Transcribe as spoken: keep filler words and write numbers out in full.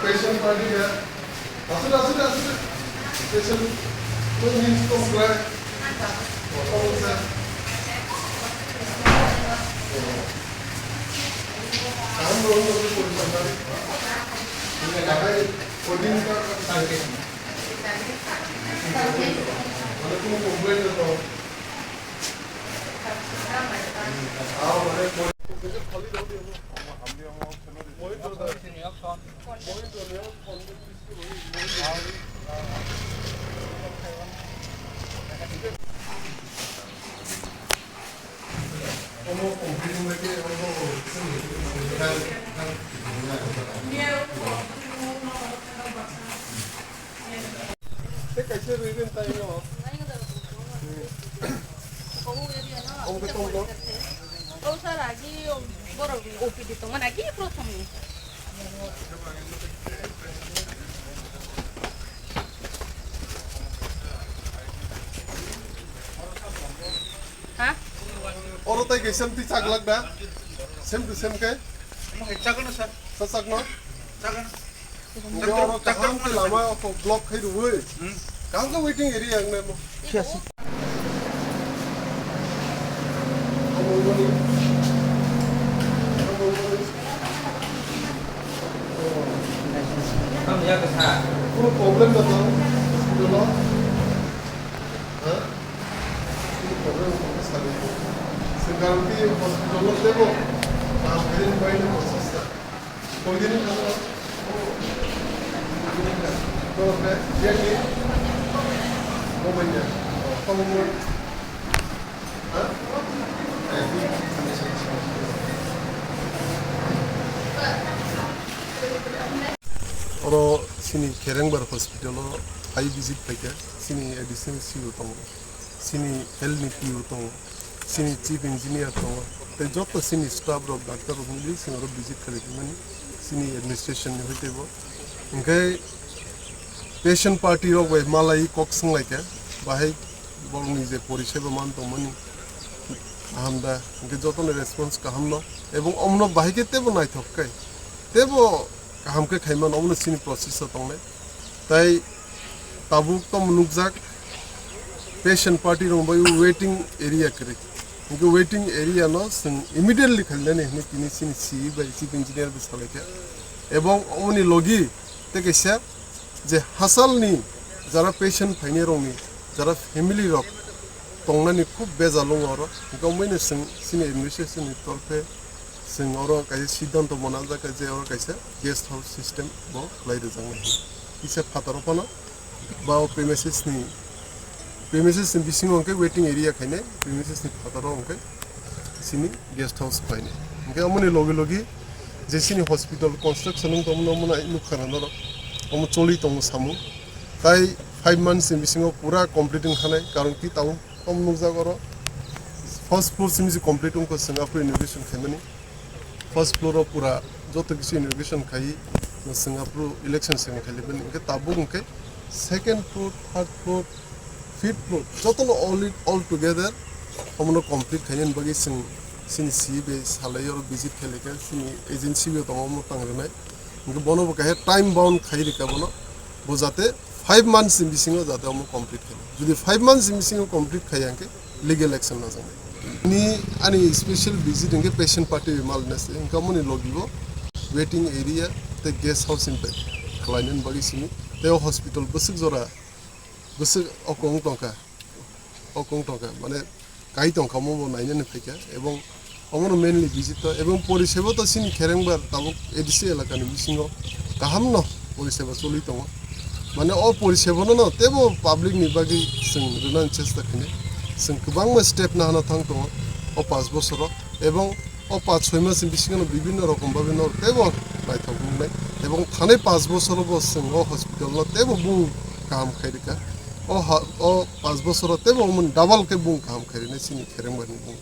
Patient party ya. Asik, asik, asik. Patient. Patient. Tei kaisa rwi rwi tai no. Omo khe tong tong. O sir, agi borok ni O P D tongmani agi prothom ni. Ha? Oro tai kaisa twi chaglak da? Same to same khe? Omo hai chagano sir. Sa chagno? Chagano. Hingke oro kaham khe lama o block khai rwui. Hmm. Kaham khe waiting area ang nai mo. Thik ase. Kono problem na to? Kono? Ha? Kono problem na to? Sari. Sekarang di hospital lo tebo. Ah, ini main hospital. Oro chini Kherengbar hospital o phai visit phaikha, chini additional C O tongo. Chini health ni P O tongo, chini chief engineer tongo, tei joto chini staff rok, doctor rok mili chwng oro visit khlai phaimani chini administration ni hoi teibo. Hwnkhe patient party rok bai malai kok swnglaikha, bahai borokni je poriseba man tongmani kaham da, hwnkhe jotono response kaham no, ebong omono bahai khe teibo naithok khe, teibo kaham khe khaimano, omono chini process o tongnai. Tai tabuk tamo nukjak, patient party rok bai waiting area kwrwi. Hwnkhe waiting area no chwng immediately khalinani hwnwi tini chini C E bai chief engineer bai salaikha. Ebong omoni logi tei kaisa je hasalni jara patient phainai rokni jara family rok tongnani khub bejal wngo oro. Hwnkhe omoino chwng chini administration ni torphe chwng oro kaisa siddhanto mwnajak je oro kaisa guest house system bo khlai rwjaknai. Kisa phataro phano ba o premises ni, premises ni bisingo hwnkhe waiting area khainai, premises ni phataro hwnkhe chini guest house khlainai. Hwnkhe omoni logi logi je chini hospital construction wng tongmani omo nai nukha na norok, omo choli tongo samung. Tai five months ni bisingo pura complete wngkha nai, karon ki tabuk omo nukjak oro first floor simi se complete wngkha, chwng aphuru inauguration khaimani. First floor o pura joto kisu inauguration khai, chwng aphuru election second khailibani. Hwnkhe tabuk hwnkhe second floor, third floor, fifth floor jotono all, all together omono complete khainani bagwi chwng chini C E bai salai oro visit khailika, chini agency bo tongo omo tang rwnai. Hwnkhe bono bo kaisa time bound khai rika bono, bo jate five months ni bisingo jate omo complete khai. Jodi five months ni bisingo complete khai hwnkhe legal action lajaknai. Ni ani special visit hwnkhe patient party bai malna se, hwnkhe omoni logi bo waiting area tei guest house impact khlainani bagwi simi tei o hospital bwswk jora bwswk okong tongkha, okong tongkha, mane kai tongkha, omo bo nainani phaikha, ebong omono mainly visit to, ebong poriseba to chini Kherengbar tabuk A D C elakani bisingo kahamno poriseba choli tongo, mane o porisebano no teibo public ni bagwi chwng rwnani chesta khainai, chwng kwbangma step nahana thang tongo o panch bosoro, ebong O paanch choi mas ni bisingo no bibhinno rokom bhabe no teibo naithok wngnai. Ebong thanai paanch bosoro bo chwng o hospital no teibo bung kaham khai rwkha. O ha-, o paanch bosoro teibo omo double khe bung kaham khai rwnai chini Kherengbar ni bung.